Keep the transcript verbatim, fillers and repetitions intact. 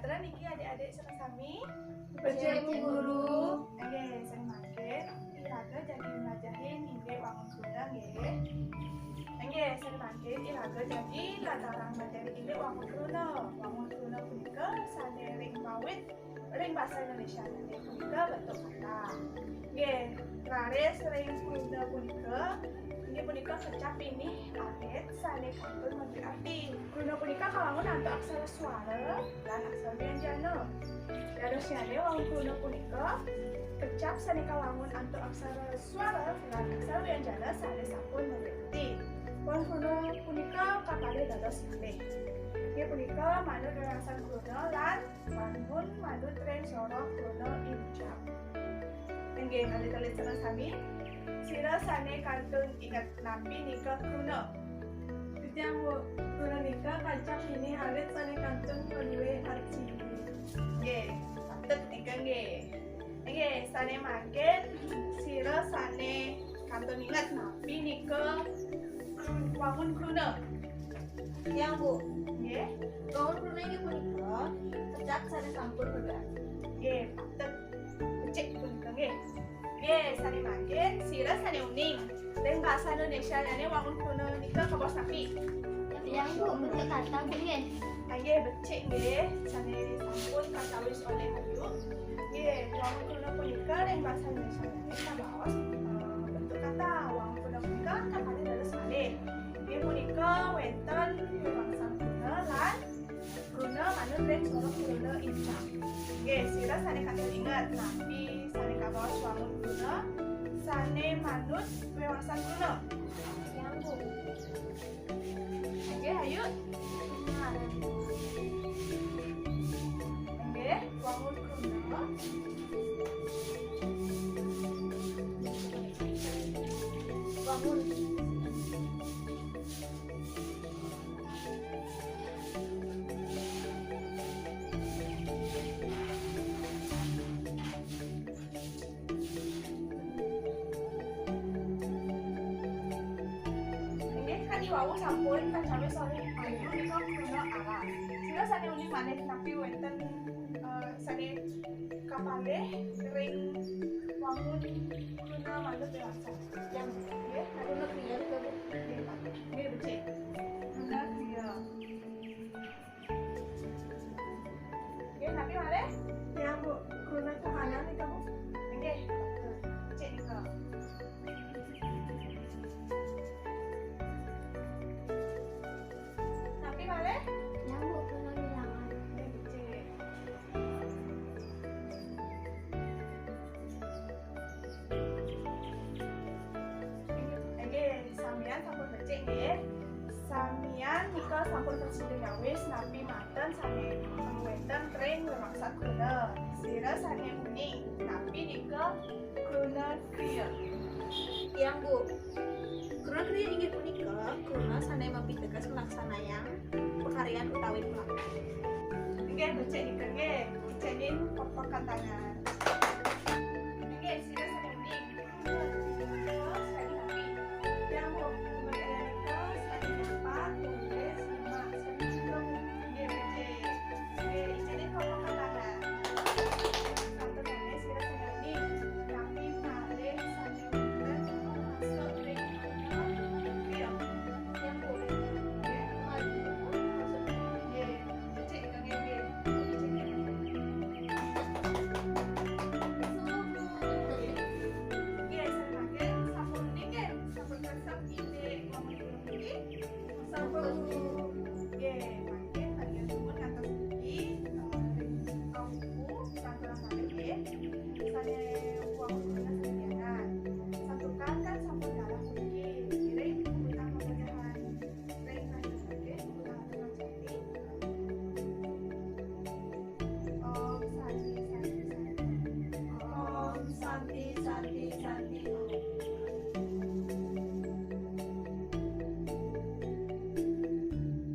Terus niki adik-adik sareng sami. Becik, Bu Guru. Nggih, sané mangkin iraga jagi mlajahin indik wangun kruna nggih. Nggih, sané mangkin iraga jagi latarang mlajahi indik wangun kruna. Wangun kruna punika sané ring pawit ring basa Indonesia inggih punika bentuk kata. Nggih, raris ring kruna punika inggih punika kecap pinih alit sané kantun madué arti. Kruna punika kawangun antuk aksara swara lan aksara wianjana. Dadosnyané wangun kruna punika kecap sané kawangun antuk aksara swara lan aksara wianjana sané sampun madué arti. Wangun kruna punika kakalih dados kalih. Inggih punika manut wewasan kruna lan wangun manut ring soroh kruna inucap. Inggih, alit-alit sareng sami, sira sané kantun inget napi nika kruna? Titiang, Bu, kruna nika kecap pinih alit sané kantun madué arti. Nggih, patut nika nggih. Nggih, sané mangkin sira sané kantun inget napi nika wangun kruna? Titiang, Bu. Nggih. Wangun kruna inggih punika kecap sané sampun madué arti. Nggih, patut. Becik punika nggih. Nggih, sané mangkin sira sané uning ring basa Indonesia nyané wangun kruna nika kabaos napi? Titiang, Bu, bentuk kata, Bu, nggih. Nggih, becik nggih. Sané sampun kacawis olih Ayu. Nggih, wangun kruna punika ring basa Indonesia nyané kabaos, eh, bentuk kata. Wangun kruna punika kakalih dados kalih. Inggih punika wénten wewangsan kruna lan kruna manut ring soroh kruna inucap. Nggih, sira sané kantun inget napi sané kabaos wangun kruna sané manut wewangsan kruna? Titiang, Bu. Nggih, Ayu. Nggih, wangun kruna. Wangun. Inggih, kadi wau sampun kacawis olih Ayu nika kruna aran. Sira sané uning malih napi wénten, eh, sané kapalih ring wangun kruna manut dewasa? Yang nggih, kruna kriya nika, Bu. Nggih, Pak. Nggih, becik. Kruna kriya. Nggih, napi malih? Ya, Bu. Kruna kahanan nika, Bu. Nggih, becik nika. Napi malih? Ya, Bu, kruna wilangan. Nggih, becik. Nggih, samian sampun becik nggih. Samian nika sampun prasida nyawis napi manten sané wénten ring wewangsan kruna. Sira sané uning, napi nika kruna kriya? Titiang, Bu. Kruna kriya inggih punika kruna sané mapiteges nglaksanayang pakaryan utawi pelaku. Inggih, becik nika nggih. Icenin pepekan tangan.